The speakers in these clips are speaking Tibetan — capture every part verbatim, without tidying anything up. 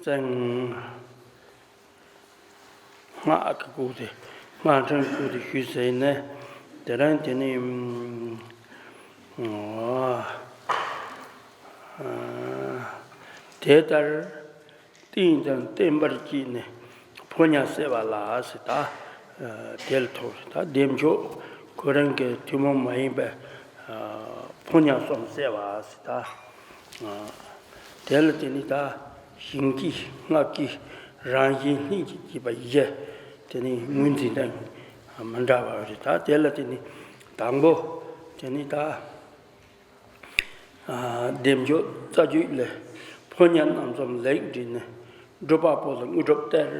སེང་། སྔགས་ཀྱི་སྐོར་དེ། སྔགས་ཕྲེང་སྐོར་དེ་ཞུས་ཟིན་ནས། དེ་རིང་དེ་ནི། ཨ། དེ་ལྟར་རྟེན་དང་བརྟེན་པར་བགྱིས་ནས་ཕོ་ཉ་བསད་པ་ལ་ཟེར་ད། དེ་ལ་ཐུག་རེད། ད་བདེ་མཆོག་ཁོ་རང་གི་ཐུན་མོང་མ་ཡིན་པའི་ཕོ་ཉ་གསུམ་བསད་པ་ཟེར་ད། དེ་ལ་དེ་ནི་ད་ཞིང་སྐྱེས་སྔགས་སྐྱེས་རང་བཞིན་ལྷན་ཅིག་སྐྱེས་པ་བཞི་དེ་ནི་ངོས་འཛིན་སྟངས་མི་འདྲ་བ་རེད། ད་དེ་ལ་དེ་ནི་དང་པོ་དེ་ནི་ད། བདེ་མཆོག་རྩ་རྒྱུད་ལས། ཕོ་ཉ་རྣམ་གསུམ་ལེགས་བསྒྲིལ་ནས། སྒྲུབ་པ་པོ་ལ་དངོས་གྲུབ་སྟེར།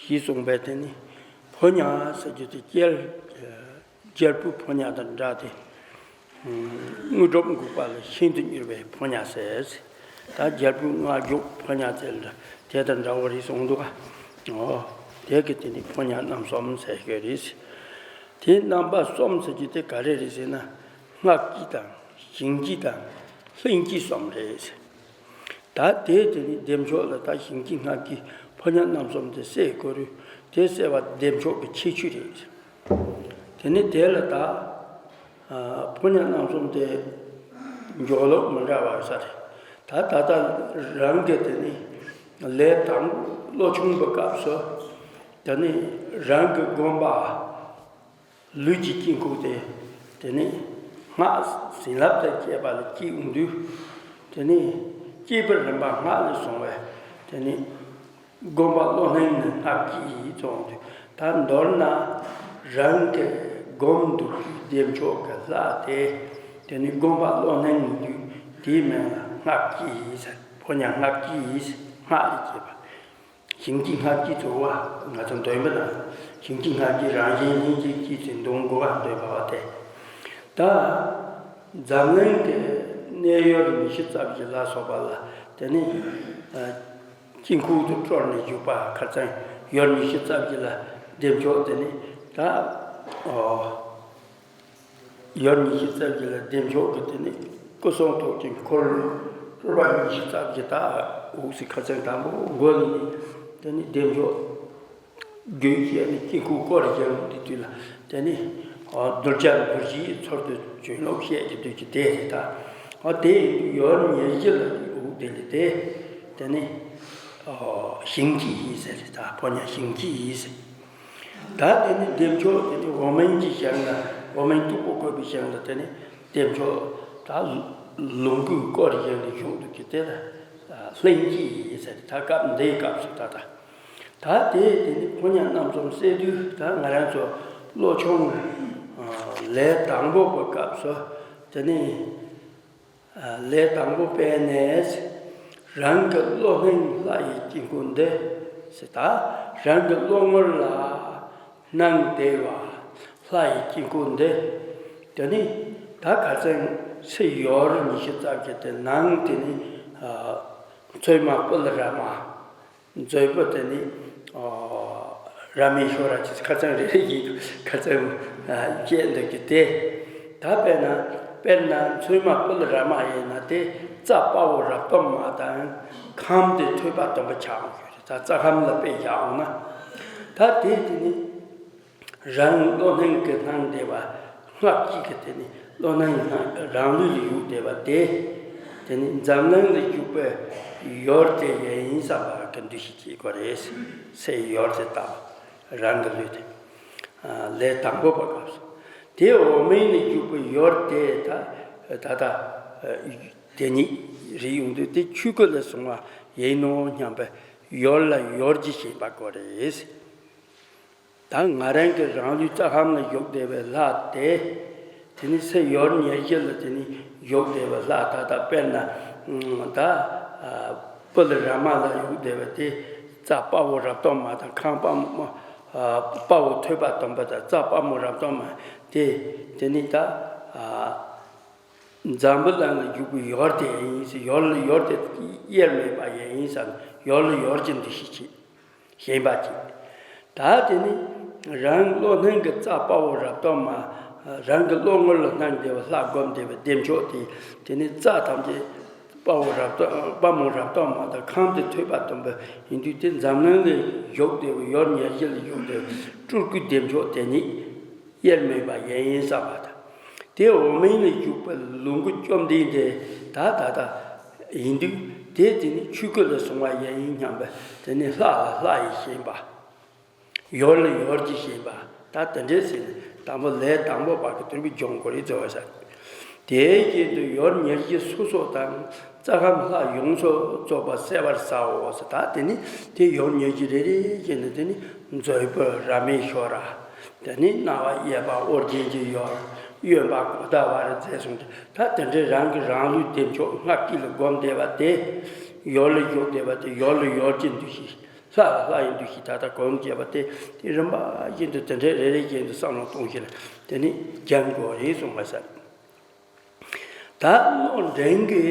ཞེས་གསུངས་པས་དེ་ནི་ཕོ་ཉ་ཟེར་རྒྱུ་དེ་རྒྱལ་རྒྱལ་པོའི་ཕོ་ཉ་དང་འདྲ་སྟེ། དངོས་གྲུབ་འགུགས་པ་ལ་ཤིན་ཏུ་མྱུར་བའི་ཕོ་ཉ་ཟེར། ད་རྒྱལ་པོའི་མངའ་འཇོག་ཕོ་ཉ་ཟེར་འདྲ་དེ་དང་འདྲ་བོ་རེད་གསུངས་འདུག་ག་འོ། དེ་གི་དེ་ནི་ཕོ་ཉ་རྣམ་གསུམ་ཟེར་ཞིག་རེད། དེ་རྣམ་པ་གསུམ་ཟེར་རྒྱུ་དེ་ག་རེ་རེད་ཟེར་ན། སྔགས་སྐྱེས་དང་ཞིང་སྐྱེས་དང་ལྷན་སྐྱེས་གསུམ་རེད། ད་དེ་དེ་ནི་བདེ་མཆོག་ལ་ད་ཞིང་སྐྱེས་སྔགས་སྐྱེས་ཕོ་ཉ་རྣམ་གསུམ་དེ་བསད་དགོས་རུང་དེ་བསད་པ་བདེ་མཆོག་གི་ཁྱད་ཆོས་རེད། དེ་ནི་དེ་ལ་ད་ཕོ་ཉ་རྣམ་གསུམ་དེ་འཇོག་ལུགས་མི་འདྲ་བ་ས་རེད། ད་ད་ལྟ་རང་གི་དེ་ནི་ལས་དང་པོ་བློ་ཆུང་པའི་སྐབས་སུ་དེ་ནི་རང་གི་དགོན་པ། ལུས་ཀྱི་དཀྱིལ་འཁོར་དེ། དེ་ནི་སྔགས་བྱིན་རླབས་དང་བཅས་པ་ལ་སྐྱེས་འོང་དུས། དེ་ནི་སྐྱེས་པའི་རིམ་པ་སྔགས་ལས་བྱུང་བས། དེ་ནི་དགོན་པ་བློ་སྣང་ནི་སྔགས་སྐྱེས་ཡིན་གསུངས་དུས། ད་མདོར་ན་རང་གི་སྒོམ་འདུག་པའི་བདེ་མཆོག་གི་ལྷ་དེ། དེ་ནི་དགོན་པ་བློ་སྣང་ཡིན་དུས་དེའི་མིང་ལ་སྔགས་སྐྱེས་ཡིན་ཟེར། ཕོ་ཉ་སྔགས་སྐྱེས་ཡིན་ཟེར། སྔགས་ལས་སྐྱེས་པ། ཞིང་སྐྱེས་སྔགས་སྐྱེས་ཚོ་བ་ང་ཚོ་འདོན་པ་དང་། ཞིང་སྐྱེས་སྔགས་སྐྱེས་རང་བཞིན་སྙིང་རྗེ་སྐྱེས་ཚེ་འདོན་དགོས་པ་འདོན་པ་བ་སྟེ། ད་འཛམ་གླིང་གི་གནས་ཡུལ་ཉི་ཤུ་རྩ་བཞི་ལ་སོགས་པ་ལ་དེ་ནི་དཀྱིལ་འཁོར་དུ་སྤྲོར་ནས་བཞུགས་པ་ཁ་ཚང་ཡུལ་ཉི་ཤུ་རྩ་བཞི་ལ་བདེ་མཆོག་དེ་ནི་ད་ཨོ། ཡུལ་ཉི་ཤུ་རྩ་བཞི་ལ་བདེ་མཆོག་གི་དེ་ནི་སྐུ་གསུང་ཐུགས་ཀྱི་འཁོར་ལོ་སྤྲུལ་པ་ཉི་ཤུ་རྩ་བཞི་དག་འོག་སི་ཁ་ཚན་དང་པོ་མགོ་ནི་དེ་ནི་བདེ་མཆོག་རྒྱུད་བཤད་ནི་དཀྱིལ་འཁོར་སྐོར་བཞེངས་འདི་དུས་ལ་དེ་ནི་གདུལ་བྱ་གདུལ་བྱའི་ཚུལ་དུ་བྱོན་ལུགས་བཤད་ཀྱི་དུས་ཀྱི་དེ་རེད་ད། དེ་ཡུལ་ཉེར་བཞི་ལ་འོག་དེ་ལ་དེ་དེ་ནི་ཞིང་སྐྱེས་ཡིན་ཟེར་རེད་ད། ཕོ་ཉ་ཞིང་སྐྱེས་ཡིན་ཟེར། ད་དེ་ནི་བདེ་མཆོག་དེ་ནི་འོག་མིན་གྱི་ཞིང་ལ་འོག་མིན་སྟུག་པོ་བཀོད་པའི་ཞིང་ལ་དེ་ནི་བདེ་མཆོག་ད་ལོངས་སྐུའི་སྐུར་བཞེངས་ནས་བཞུགས་འདུག་གི་དེ་ལ་ལྷན་སྐྱེས་ཡིན་ཟེར། ད་སྐབས་འདིའི་སྐབས་སུ་ད་ད་ད་དེ་དེ་ནི་ཕོ་ཉ་རྣམ་གསུམ་བསད་དུས་ད་ང་རང་ཚོ་བློ་ཆུང་ལས་དང་པོ་གི་སྐབས་སུ་དེ་ནི། ལས་དང་པོ་སྤེལ་ནས། རང་གི་བློ་སྣང་ལྷ་ཡི་དཀྱིལ་འཁོར་འདི། ཟེར་ད། རང་གི་བློ་ངོར་ལ་སྣང་བདེ་བ་ལྷ་ཡི་དཀྱིལ་འཁོར་འདི། དེ་ནི་ད་ཁ་སང་ཚེ་ཡོལ་ཉི་ཤུ་རྩ་བརྒྱད་དེ་ནང་དེ་ནི་ཚོད་མ་པུ་ལི་ར་མ། མཛོད་པོ་དེ་ནི་ར་མེ་ཤོ་ར་ཅེས་ཁ་སང་རེ་རེ་ཡིན་ཁ་སང་བཤད་འདུག་གི་དེ། ད་དཔེར་ན་དཔེར་ན་ཚོད་མ་པུ་ལི་ར་མ་ཡིན་ན་དེ་རྩ་དཔའ་བོ་རབ་སྟོབས་མ་དང་ཁམས་དེ་ཐོས་པ་སྟོན་པ་ཆགས་འོང་ཞུ་རེད། ད་རྩ་ཁམས་ལ་དཔེ་བཞག་འོང་ན། ད་དེ་དེ་ནི། རང་བློ་སྣང་གི་སྣང་བདེ་བ་སྔགས་སྐྱེས་ཀྱི་དེ་ནི་བློ་སྣང་སྣང་རང་ལུས་ལ་ཡུག་བདེ་བ་དེ། དེ་ནི་འཛམ་གླིང་ལ་བཞུགས་པའི་ཡུལ་དེ་ཡིན་བསམ་པ་གི་འདུ་ཤེས་སྐྱེ་དགོས་རེད། སའི་ཡུལ་དེ་དང་རང་གི་ལུས་དེ། ལས་དང་པོ་པ་སྐབས་སུ། དེ་འོག་མིན་ལ་བཞུགས་པའི་ཡུལ་དེ་ད་ད་ལྟ་དེ་ཉིད་རེད་ཡོང་དུས་དེ་ཆོས་སྐུ་ལ་སོང་བ་ཡིན་ནོ་སྙམ་པའི་ཡུལ་ལ་ཡུལ་གྱི་ཤེས་པ་དགོས་རེད། ད་ང་རང་གི་རང་ལུས་རྩ་ཁམས་ལ་བཞུགས་བསྡད་པའི་ལྷ་དེ། དེ་ནི་ཚེ་ཡོལ་ཉེར་བཞི་ལ་དེ་ནི་བཞུགས་བསྡད་པའི་ལྷ་ད་ལྟ་དཔེར་ན། ད་པུ་ལི་ར་མ་ལ་བཞུགས་བསྡད་པ་དེ་རྩ་དཔའ་བོ་རབ་སྟོབས་མ་དང་ཁམས་དཔའ་མོ། དཔའ་བོ་ཐོས་པ་སྟོན་པ་དང་རྩ་དཔའ་མོ་རབ་སྟོབས་མ་དེ། དེ་ནི་ད་འཛམ་བུ་གླིང་ལ་བཞུགས་པའི་ཡུལ་དེ་ཡིན་ཟེར། ཡུལ་ཡུལ་དེ་དབྱེར་མེད་པ་ཡིན་ཟེར། ཡུལ་ཡུལ་གྱི་འདུ་ཤེས་བྱེད། ཞེན་པ་བྱེད། ད་དེ་ནི་རང་བློ་སྣང་གི་རྩ་དཔའ་བོ་རབ་སྟོབས་མ། རང་གི་བློ་ངོར་ལ་སྣང་བདེ་བ་ལྷ་བསྒོམ་བདེ་བ་བདེ་མཆོག་དེ། དེ་ནི་རྩ་ཐམས་ཅད་དཔའ་ དཔའ་བོ་རབ་རྟོག་དཔའ་མོ་རབ་རྟོག་མ་དང་ཁམས་དེ་ཐོས་པ་སྟོན་པ་ཡིན་དུས་དེ་འཛམ་གླིང་ལ་བཞུགས་བསྡད་པའི་ཡུལ་ཉེར་བཞི་ལ་བཞུགས་བསྡད་པའི་སྤྲུལ་སྐུའི་བདེ་མཆོག་དེ་ཉིད་དབྱེར་མེད་པ་ཡིན་ཡིན་བསམ་པ་དང་། དེ་འོག་མིན་ལ་བཞུགས་པའི་ལོངས་སྐུ་བཅོམ་ལྡན་འདས་ད་ད་ད་ཡིན་དུས་དེ་དེ་ནི་ཆོས་སྐུ་ལ་སོང་བ་ཡིན་ཡིན་སྙམ་པའི་དེ་ནི་ལྷ་ལ་ལྷ་ཡིས་ཞེན་པ། ཡུལ་ལ་ཡུལ་གྱིས་ཞེན་པ། ད་དེ་འདྲས་ཟེར་ནས་དང་པོ་ལས་དང་པོ་བར་གྱི་དོན་གྱི་སྦྱོང་དགོས་རེད་ཟེར་བ་ཟེར། དེའི་རྗེས་དུ་ཡུལ་ཉེར་བཞི་སོ་སོ་དང་རྩ་ཁམས་ལྷ་ཡོངས་སུ་རྫོགས་པ་གསལ་བར་བྱའོ་ཟེར། ད་དེ་ནི་དེ་ཡུལ་ཉེར་བཞི་རེ་རེ་བཞིན་དུ་དེ་ནི་མཛོད་སྤུ་ར་མེ་ཤོ་ར། དེ་ནི་སྣང་བ་གཡས་པ་ཨོ་རྒྱན་གྱི་ཡུལ། གཡོན་པ་གོ་ད་བ་རི་རྫས་གསུངས་ཏེ་ད་དེ་འདྲའི་རང་གི་རང་ལུས་བདེ་མཆོག་སྔགས་ཀྱི་ལ་བསྒོམ་བསྡད་པ་དེ། ཡུལ་ལ་བཞུགས་བསྡད་པ་དེ་ཡུལ་ལ་ཡུལ་གྱི་འདུ་ཤེས། ལྷ་ལ་ལྷ་ཡི་འདུ་ཤེས་ད་ལྟ་གོམས་བྱས་པ་དེ་དེ་རིམ་པ་བཞིན་དུ་དེ་འདྲའི་རེ་རེ་བཞིན་དུ་བསམ་བློ་གཏོང་ཞིང་དེ་ནི་སྦྱང་དགོས་རེད་གསུངས་པ་ཟེར། ད་བློ་འདྲེན་གྱི་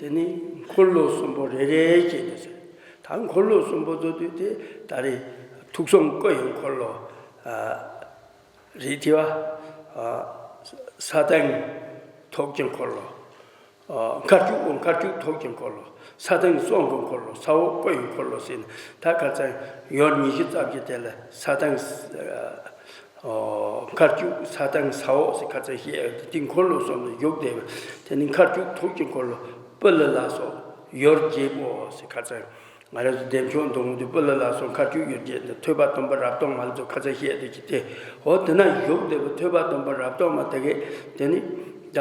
དེ་ནི་འཁོར་ལོ་གསུམ་པོ་རེ་རེ་བཞིན་དུ་ཟེར། ད་འཁོར་ལོ་གསུམ་པོ་ཚོ་དུས་དེ་ད་རེས་ཐུགས་གསུམ་སྐུ་ཡི་འཁོར་ལོ། རེད་དེ་བ། ས་སྟེང་ཐུགས་ཀྱི་འཁོར་ལོ། མཁའ་སྤྱོད་དབུ་མཁའ་སྤྱོད་ཐུགས་ཀྱི་འཁོར་ལོ། ས་སྟེང་གསུང་གི་འཁོར་ལོ། ས་འོག་སྐུ་ཡི་འཁོར་ལོ་ཟེར་ནས་ད་ཁ་ཚང་ཡུལ་ཉི་ཤུ་རྩ་བཞི་དེ་ལ་ས་སྟེང་། མཁའ་སྤྱོད་ས་སྟེང་ས་འོག་ཟེར་ཁ་ཚང་བཤད་ཡོད་དེ་འཁོར་ལོ་གསུམ་ལ་བཞུགས་བསྡད་པ་དེ་ནི་མཁའ་སྤྱོད་ཐུགས་ཀྱི་འཁོར་ལོ། སྤུ་ལ་ལ་སོགས་ཡུལ་བརྒྱད་པོ་ཟེར་ཁ་ཚང་། ང་རང་ཚོ་བདེ་མཆོག་འདོད་དགུ་དེ་སྤུ་ལ་ལ་སོགས་མཁའ་སྤྱོད་ཡུལ་བརྒྱད་དང་ཐོས་པ་སྟོན་པ་རབ་རྟོག་མ་ལ་ཚོ་ཁ་ཚ་བཤད་དུ་ཅི་སྟེ། འོ་དེ་ན་བཞུགས་བསྡད་པའི་ཐོས་པ་སྟོན་པ་རབ་རྟོག་མ་དེ་གས་དེ་ནི་ད་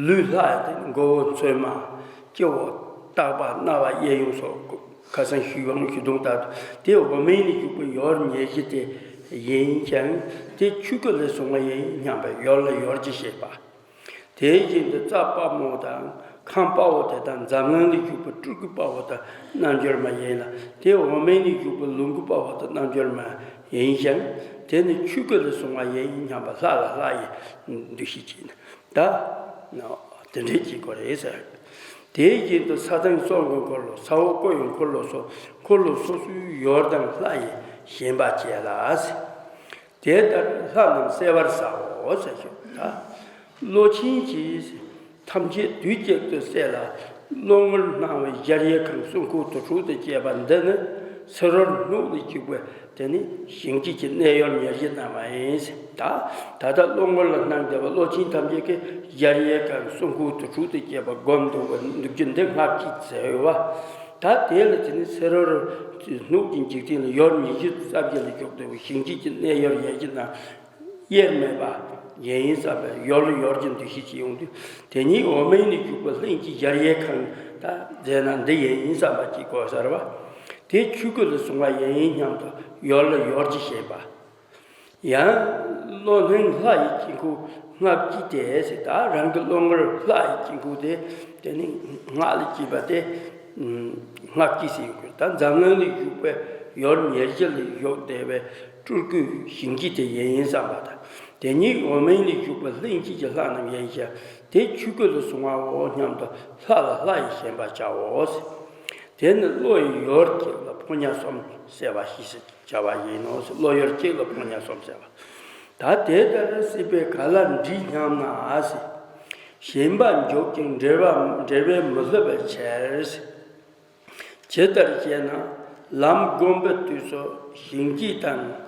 ལུས་ལྷ་ཡི་དེ་མགོ་བོ་མཚོན་མ། སྤྱི་བོ་ལྟག་པ་རྣ་བ་གཡས་གཡོན་སོགས་ཁ་སང་ཞུས་པའང་ཞུ་དོན་ལྟར་དུ་དེ་འོག་མིན་ལ་བཞུགས་པའི་ཡུལ་ཉེར་བཞི་དེ་ཡིན་ཀྱང་དེ་ཆོས་སྐུ་ལས་བྱུང་བ་ཡིན་སྙམ་པའི་ཡུལ་ལ་ཡུལ་གྱིས་ཤེས་པ། དེ་བཞིན་དུ་རྩ་དཔའ་མོ་དང་ཁམས་དཔའ་བོ་དེ་དག་འཛམ་གླིང་ལ་བཞུགས་པའི་སྤྲུལ་སྐུ་དཔའ་བོ་དང་རྣལ་འབྱོར་མ་ཡིན་ལ། དེ་འོག་མིན་ལ་བཞུགས་པའི་ལོངས་སྐུ་དཔའ་བོ་དང་རྣལ་འབྱོར་མ་ཡིན་ཞིང་། དེ་ནི་ཆོས་སྐུ་ལས་བྱུང་བ་ཡིན་སྙམ་པ་ལྷ་ལ་ལྷ་ཡི་འདུ་ཤེས་བྱས་ནས་ད་དེ་འདྲའི་བྱེད་དགོས་རེད་ཟེར། དེ་བཞིན་དུ་ས་སྟེང་གསུང་གི་འཁོར་ལོ། ས་འོག་སྐུ་ཡི་འཁོར་ལོ་སོགས་འཁོར་ལོ་སོ་སོའི་ཡུལ་དང་ལྷ་ཡིས་ཞེན་པ་བཅས་ལ་ཟེར། དེ་ལྟར་ལྷ་རྣམས་གསལ་བར་བྱའོ་ཟེར་ཞུ། ད་བློ་ཆེན་གྱིས་ཐམས་ཅད་དུས་གཅིག་ཏུ་གསལ་ལ། བློ་ངོར་སྣང་བའི་གཞལ་ཡས་ཁང་གསུང་ཁུག་དུར་ཁྲོད་དུ་བཅས་པ་འདི་ནི་ཕྱི་རོལ་སྣོད་ལ་བཅུག་པའི་དེ་ནི་ཞིང་སྐྱེས་ཀྱི་གནས་ཡུལ་ཉེར་བཞི་རྣམས་ཡིན། ད་ད་ལྟ་བློ་ངོར་ལ་སྣང་བསྡད་པ་བློ་ཆེན་ཐམས་ཅད་ཀྱིས་གཞལ་ཡས་ཁང་གསུང་ཁུག་དུར་ཁྲོད་དུ་བཅས་པ་སྒོམ་འདུག་པ་འདུག་རྒྱུ་འདི་སྔགས་ཀྱི་རྩ་བ། ད་དེ་ལ་དེ་ནི་ཕྱི་རོལ་སྣོད་ཀྱི་འཇིག་རྟེན་ལ་ཡུལ་ཉི་ཤུ་རྩ་བརྒྱད་ལ་བཞུགས་བསྡད་པའི་ཞིང་སྐྱེས་ཀྱི་གནས་ཡུལ་ཉེར་བཞི་རྣམས་དབྱེར་མེད་པ་ཡིན་ཡིན་བསམ་པའི་ཡུལ་ལ་ཡུལ་གྱི་འདུ་ཤེས་ཀྱིས་ཡོང་དུས་དེ་ཉིད་འོག་མིན་ལ་བཞུགས་པའི་ལྷུན་གྱིས་གཞལ་ཡས་ཁང་ད་མཛད་ན་འདི་ཡིན་ཡིན་བསམ་པ་ཅིག་དགོས་ཟེར་བ། དེ་ཆོས་སྐུ་ལ་བྱུང་བ་ཡིན་ཡིན་སྙམ་དུ་ཡུལ་ལ་ཡུལ་གྱིས་ཤེས་པ། ཡང་བློ་སྣང་ལྷ་ཡི་དཀྱིལ་འཁོར་སྔགས་ཀྱི་དེ་ཟེར། ད་རང་གི་བློ་ངོར་ལྷ་ཡི་དཀྱིལ་འཁོར་དེ་དེ་ནི་སྔགས་ལ་སྐྱེས་པ་དེ་སྔགས་ཀྱི་ཟེར་ཡོད་དགོས། ད་འཛམ་གླིང་ལ་བཞུགས་པའི་ཡུལ་ཉེར་བཞི་ལ་བཞུགས་བསྡད་པའི་སྤྲུལ་སྐུའི་ཞིང་སྐྱེས་དེ་ཡིན་ཡིན་བསམ་པ་དང་། དེ་ཉིད་འོག་མིན་ལ་བཞུགས་པའི་ལྷུན་གྱིས་ཀྱི་ལྷ་རྣམས་ཡིན་ཞིང་དེ་ཆོས་སྐུ་ལ་བྱུང་བའོ་སྙམ་དུ་ལྷ་ལ་ལྷ་ཡིས་ཞེན་པར་བྱའོ། དེ་ནི་བློ་ཡི་ཡུལ་གཅིག་ལ་ཕོ་ཉ་གསུམ་གསལ་བ་ཞེས་བྱ་བ་ཡིན་ནོ། བློ་ཡུལ་གཅིག་ལ་ཕོ་ཉ་གསུམ་གསལ་བ། ད་དེ་ལྟར་སྲིད་པའི་ག་ལ་འདྲིས་སྙམ་ན་ཟེར། ཞེན་པ་འཇོག་ཅིང་འབྲེལ་བ་འབྲེལ་བས་མི་སླུ་བའི་ཕྱིར་ཟེར། ཇི་ལྟར་ཞེ་ན། ལམ་བསྒོམ་པའི་དུས་སུ་ཞིང་སྐྱེས་དང་།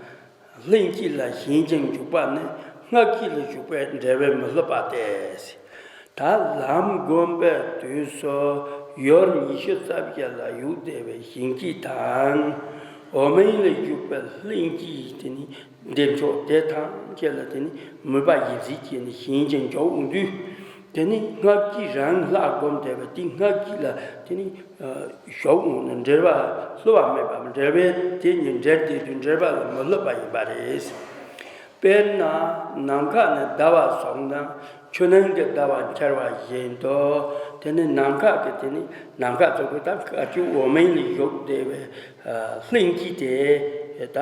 ལྷུན་སྐྱེས་ལ་ཞེན་ཅིང་འཇུག་པ་ནི་སྔགས་སྐྱེས་ལ་ཞུགས་པའི་འབྲེལ་བས་མི་སླུ་བ་སྟེ། ད་ལམ་བསྒོམ་པའི་དུས་སུ་ཡུལ་ཉི་ཤུ་རྩ་བརྒྱད་ལ་བཞུགས་བསྡད་པའི་ཞིང་སྐྱེས་དང་། འོག་མིན་ལ་བཞུགས་པའི་ལྷུན་སྐྱེས་དེ་ནི་བདེ་མཆོག་དེ་ཐམས་ཅད་ལ་དེ་ནི་མོས་པ་ཡིད་བྱེད་ཀྱིས་ནི་ཞེན་ཅིང་འཇོག་འོང་དུས། དེ་ནི་སྔགས་ཀྱིས་རང་ལྷ་བསྒོམས་བསྡད་པ་དེ་སྔགས་ཀྱིས་ལ་དེ་ནི་ཞོག་འོང་ནས་འབྲེལ་བ་བསླུ་བ་མེད་པ་འབྲེལ་བས་དེ་གཉིས་འབྲེལ་བསྡད་དུས་འབྲེལ་བ་ལ་མི་སླུ་བ་ཡིན་པ་རེད། དཔེར་ན་ནམ་མཁའ་ནས་ཟླ་བ་སོང་ན་ཆུ་ནང་གི་ཟླ་བ་འཆར་བ་བཞིན་དུ། དེ་ནི་ནམ་མཁའ་གི་དེ་ནི་ནམ་མཁའ་ཚོགས་ཀྱི་ད་བཀའ་བཅུ་འོག་མིན་ལ་བཞུགས་བསྡད་པའི་ལྷུན་གྱིས་དེ་ད་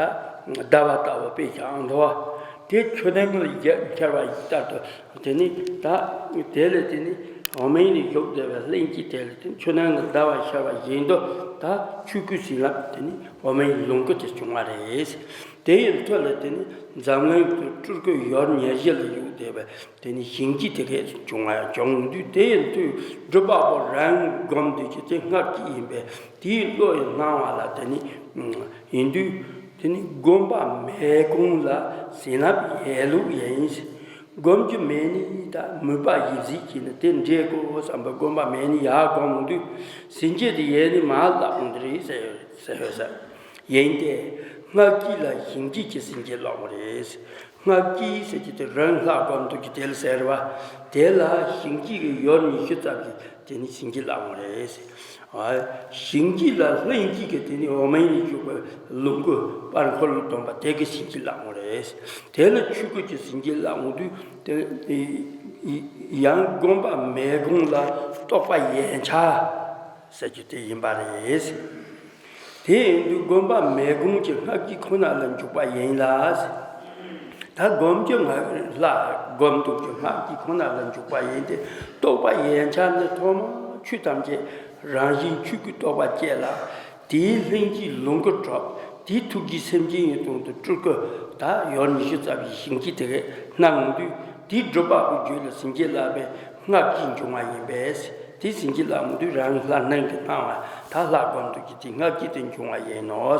ཟླ་བ་ལྟ་བུ་དཔེ་བཞག་འདུག་བ། དེ་ཆུ་ནང་ལ་འཆར་བ་ལྟར་དུ་དེ་ནི་ད་དེ་ལས་དེ་ནི་ འོག་མིན་ལས་བཞུགས་བསྡད་པའི་ལྷན་སྐྱེས་དེ་ལ་དེ་ནི་ཆུ་ནང་གི་ཟླ་བ་ཤར་བ་བཞིན་དུ་ད་ཆོས་སྐུའི་བྱིན་རླབས་དེ་ནི་འོག་མིན་ལོངས་སྐུ་དེ་བྱུང་བ་རེད། དེ་ཡི་མཐུ་ལ་དེ་ནི་འཛམ་གླིང་གི་སྤྲུལ་སྐུ་ཡུལ་ཉེར་བཞི་ལ་བཞུགས་བསྡད་པའི་དེ་ནི་ཞིང་སྐྱེས་དེ་གས་བྱུང་བ་བྱུང་དུས། དེ་ཡི་མཐུ་སྒྲུབ་པ་པོ་རང་སྒོམ་དུས་ཀྱི་དེ་སྔགས་ཀྱི་ཡིན་པས། དེའི་བློ་ཡི་སྣང་བ་ལ་དེ་ནི་ཡིན་དུས། དེ་ནི་སྒོམ་པ་མེད་གོང་ལ་བྱིན་རླབས་ཡལ་ལུགས་ཡིན། སྒོམ་རྒྱུ་མེད་ནི་དང་མོས་པ་ཡིད་གཟིགས་ཀྱིས་ནི་དེ་འདྲའི་གོ་བསམ་པའི་སྒོམ་པ་མེད་ནི་ཡར་སྒོམ་འོང་དུས་ཟིན་བྱེད་དེ་ཡལ་ནི་མར་བརླག་འོང་དུ་རེད་ཟེར་ཟེར་ཡོད་ས། ཡིན་ཏེ། སྔགས་ཀྱི་ལ་ཞིང་སྐྱེས་ཀྱི་ཟིན་བྱེད་བརླག་པ་རེད། སྔགས་ཀྱི་ཟེར་གྱི་དེ་རང་ལྷ་སྒོམ་དུ་གི་དེ་ལ་ཟེར་བ། དེ་ལ་ཞིང་སྐྱེས་ཀྱི་ཡུལ་ཉི་ཤུ་རྩ་བཞི་དེ་ནི་ཟིན་བྱེད་བརླག་པ་རེད། ཞིང་སྐྱེས་ལ་ལྷན་སྐྱེས་ཀྱི་དེ་ནི་འོག་མིན་ལས་བཞུགས་པའི་ལོངས་སྐུ་སྤར་འཁོར་ལོ་སྡོམ་པ་དེ་གི་ཟིན་བྱེད་བརླག་འོང་རེད། དེ་ལ་ཆོས་སྐུ་གི་ཟིན་བྱེད་བརླག་འོང་དུས་དེ་ཡང་སྒོམ་པ་མེད་གོང་ལ་རྟོག་པ་ཡན་ཆད་ཟེར་རྒྱུ་དེ་ཡིན་པ་རེད། དེ་ཡིན་དུས་སྒོམ་པ་མེད་གོང་གི་སྔགས་ཀྱི་ཁོ་ན་ལ་འཇུག་པ་ཡིན་ལ། ད་སྒོམ་གྱི་སྔགས་ལ་སྒོམ་འདུག་གི་སྔགས་ཀྱི་ཁོ་ན་ལ་འཇུག་པ་ཡིན་ཏེ། རྟོག་པ་ཡན་ཆད་ནི་ཐོག་མ་ཆོས་ཐམས་ཅད་རང་བཞིན་ཆོས་ཀྱི་རྟོག་པ་སྐྱེ་ལ། དེའི་ལྷན་སྐྱེས་ལོངས་སྐུ་གྲུབ། དེའི་ཐུགས་རྗེས་སེམས་ཅན་ཡི་དོན་དུ་སྤྲུལ་སྐུ་དག་ཡུལ་ཉི་ཤུ་རྩ་བཞིའི་ཞིང་སྐྱེས་དེ་གས་སྣང་འོང་དུས། དེའི་སྒྲུབ་པ་པོའི་རྒྱུད་ལ་ཟིན་བྱེད་བརླག་པའི་སྔགས་ཀྱིས་འབྱུང་བ་ཡིན་པས། དེའི་ཟིན་བྱེད་བརླག་འོང་དུས་རང་ལྷ་རྣམས་ཀྱི་སྣང་བ་དག་ལྷ་སྒོམ་འདུག་གི་དེ་སྔགས་ཀྱིས་དེ་འབྱུང་བ་ཡིན་ནོ།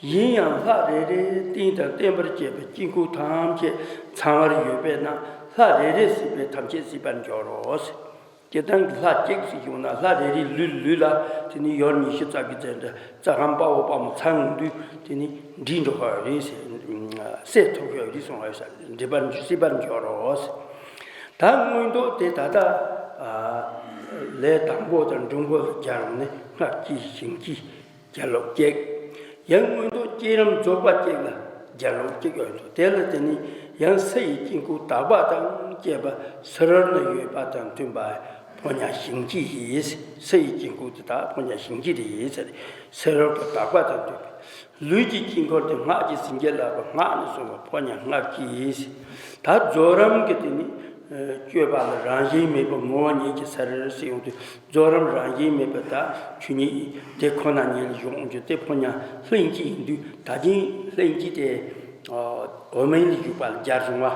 ཡིན་ཡང་ལྷ་རེ་རེའི་རྟེན་དང་བརྟེན་པར་བཅས་པའི་དཀྱིལ་འཁོར་ཐམས་ཅད་ཚང་བར་ཡོད་པས་ན། ལྷ་རེ་རེ་སྲིད་པས་ཐམས་ཅད་སྲིད་པར་འགྱུར་རོ། སྤྱིར་བཏང་གི་ལྷ་གཅིག་ཙམ་བྱུང་ན་ལྷ་རེ་རེའི་ལུས་ལུས་ལ་དེ་ནི་ཡུལ་ཉི་ཤུ་རྩ་བཞི་ཙམ་འདྲ་རྩ་ཁམས་དཔའ་བོ་དཔའ་མོ་ཚང་འོང་དུས་དེ་ནི་འགྲིག་འགྲོ་གི་རེད་ཟེར། སེལ་ཐུབ་ཀྱི་རེད་གསུངས་པ་ཡོད་ས་རེད། འགྲིག་པར་སྲིད་པར་འགྱུར་རོ། ད་མངོན་རྟོགས་དེ་ད་ལྟ་ལས་དང་པོ་དང་འབྲིང་པོ་ལ་སྦྱར་བ་ནི་སྔགས་ཀྱི་ཞིང་གི་སྦྱར་ལུགས་གཅིག། ཡང་མངོན་རྟོགས་བསྐྱེད་རིམ་རྫོགས་པ་གཅིག་ལ་སྦྱར་ལུགས་གཅིག་ཡོད་འདུག་དེ་ལ་དེ་ནི་ཡང་སེམས་ཡི་དཀྱིལ་འཁོར་དག་པ་དང་བཅས་པ་ཕྱི་རོལ་ན་ཡོད་པ་དང་མཐུན་པ་ཕོ་ཉ་ཞིང་གི་ཡིན། སེམས་ཡི་དཀྱིལ་འཁོར་དེ་དག་ཕོ་ཉ་ཞིང་གི་རེད་ཟེར། ཕྱི་རོལ་དུ་དག་པ་དང་མཐུན་པ། ལུས་ཀྱི་དཀྱིལ་འཁོར་དེ་སྔགས་ཀྱི་ཟིན་བྱེད་བརླག་པ་སྔགས་ནས་གསུངས་པ་ཕོ་ཉ་སྔགས་ཀྱི་ཡིན། ད་རྫོགས་རིམ་གྱི་དེ་ནི་སྤྱོད་པ་ལ་རང་བཞིན་མེད་པ་ངོ་བོ་ཉིད་ཀྱི་ས་རེད་ཟེར་ཡོང་དུས། རྫོགས་རིམ་རང་བཞིན་མེད་པ་ད་ཆོས་ཉིད་དེ་ཁོ་ན་ཉིད་ལ་ཡོང་རྒྱུ་དེ་ཕོ་ཉ་ལྷན་སྐྱེས་ཡིན་དུས། ད་གིན་ལྷན་སྐྱེས་དེ་འོག་མིན་ལས་བཞུགས་པ་ལ་སྦྱར་བྱུང་བ།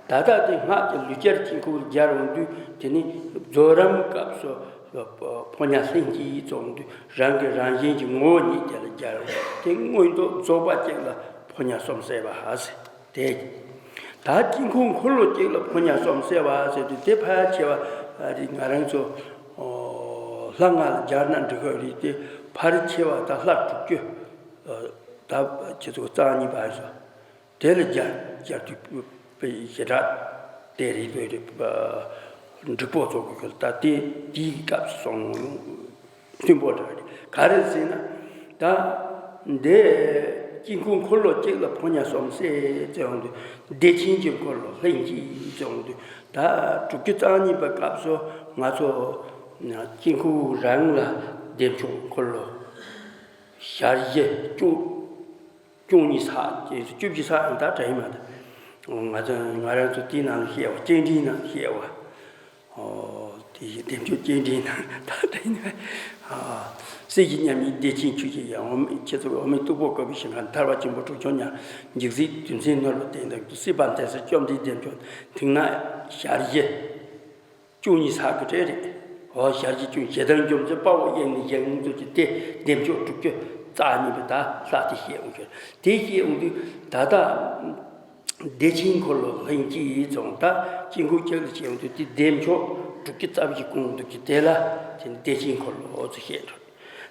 ད་ལྟ་དེ་སྔགས་ཀྱི་ལུས་སྦྱར་དཀྱིལ་འཁོར་སྦྱར་འོང་དུས་དེ་ནི་རྫོགས་རིམ་སྐབས་སུ་ཕོ་ཉ་ལྷན་སྐྱེས་ཡིན་ཙང་དུས་རང་གི་རང་བཞིན་གྱི་ངོ་བོ་ཉིད་དེ་ལ་སྦྱར་བ་དེ་མངོན་རྟོགས་རྫོགས་པ་གཅིག་ལ་ཕོ་ཉ་གསུམ་བསྲེས་པ་ཟེར། དེ། ད་དཀྱིལ་འཁོར་འཁོར་ལོ་གཅིག་ལ་ཕོ་ཉ་གསུམ་བསྲེ་བ་ཟེར་དུས་དེ་ཕལ་ཆེ་བ་རེད། ང་རང་ཚོ་ལྷ་ལྔ་ལ་སྦྱར་ན་འགྲིག་གི་རེད་དེ། ཕལ་ཆེ་བ་ད་ལྷ་དྲུག་ཅུ་ད་ཁྱེད་ཚོ་རྩ་གཉིས་པ་ཡིན་ས་དེ་ལ་སྦྱར་སྦྱར་དུས་དཔེ་ཞེ་དྲག་དེ་རེད་དེ་རེད། འགྲིག་པོ་ཚོགས་ཀྱི་ཁུལ་ད་དེ་དེའི་སྐབས་སུ་སོང་། མཐུན་པོ་འདྲ་རེད། ག་རེ་ཟེར་ན། ད་འདི་དཀྱིལ་འཁོར་འཁོར་ལོ་གཅིག་ལ་ཕོ་ཉ་གསུམ་བསྲེ་ཟེར་ཡོང་དུས། བདེ་ཆེན་གྱི་འཁོར་ལོ་ལྷན་སྐྱེས་ཟེར་ཡོང་དུས། ད་དྲུག་ཅུ་རྩ་གཉིས་པའི་སྐབས་སུ་ང་ཚོ་དཀྱིལ་འཁོར་རང་ལ་བདེ་མཆོག་འཁོར་ལོ་ཞལ་བཞི་བཅུ། བཅུ་གཉིས་ཚེག་བཅུ་བཞི་ཚེག་ཡང་ད་དྲན་མ་ད། ང་ཚོ་ང་རང་ཚོ་དེའི་ནང་ལ་བཤད་པ་སྤྱན་འདྲེན་ནང་བཤད་པ། ཨོ། དེ་བཞིན་བདེ་མཆོག་སྤྱན་འདྲེན་ནང་ད་དྲན་མ། ཨ། སྲས་ཀྱི་མཉམ་ཉིད་བདེ་ཆེན་ཆོས་ཀྱི་ཡང་འོག་མིན་ཁྱེད་ཚོ་འོག་མིན་སྟུག་པོ་བཀོད་པའི་ཞིང་ཁམས་ཐར་པ་ཆེན་པོ་དྲུག་མཆོག་མཉམ། འཇིགས་སྲིད་དུས་མཚན་ནོར་བུ་སྟེང་དུ་སྲིད་པ་མཐའ་སྲིད་བཅོམ་ལྡན་བདེ་མཆོག་མཐིང་ནག་ཞལ་བཞི། བཅུ་གཉིས་ཚེག་གི་གྲས་རེད། འོ་ཞལ་གྱི་བཅུ་ཞེ་སྡང་འཇོམས་བྱེད་དཔའ་བོ་དབྱིངས་ནས་བཞེངས་ཚུལ་གྱི་དེ་བདེ་མཆོག་དྲུག་ཅུ་རྩ་གཉིས་པའི་ད་ལྷ་དེ་བཤད་འོང་ཞོར་དེ་བཤད་འོང་དུས་ད་ལྟ་བདེ་ཆེན་འཁོར་ལོ་ལྷན་སྐྱེས་ཙང་ད་དཀྱིལ་འཁོར་གཅིག་ལ་བཤད་འོང་དུས་དེ་བདེ་མཆོག་དྲུག་ཅུ་རྩ་བཞི་གོང་དུ་གི་དེ་ལ་དེ་བདེ་ཆེན་འཁོར་ལོ་ཚུལ་བཤད་འགྲོ།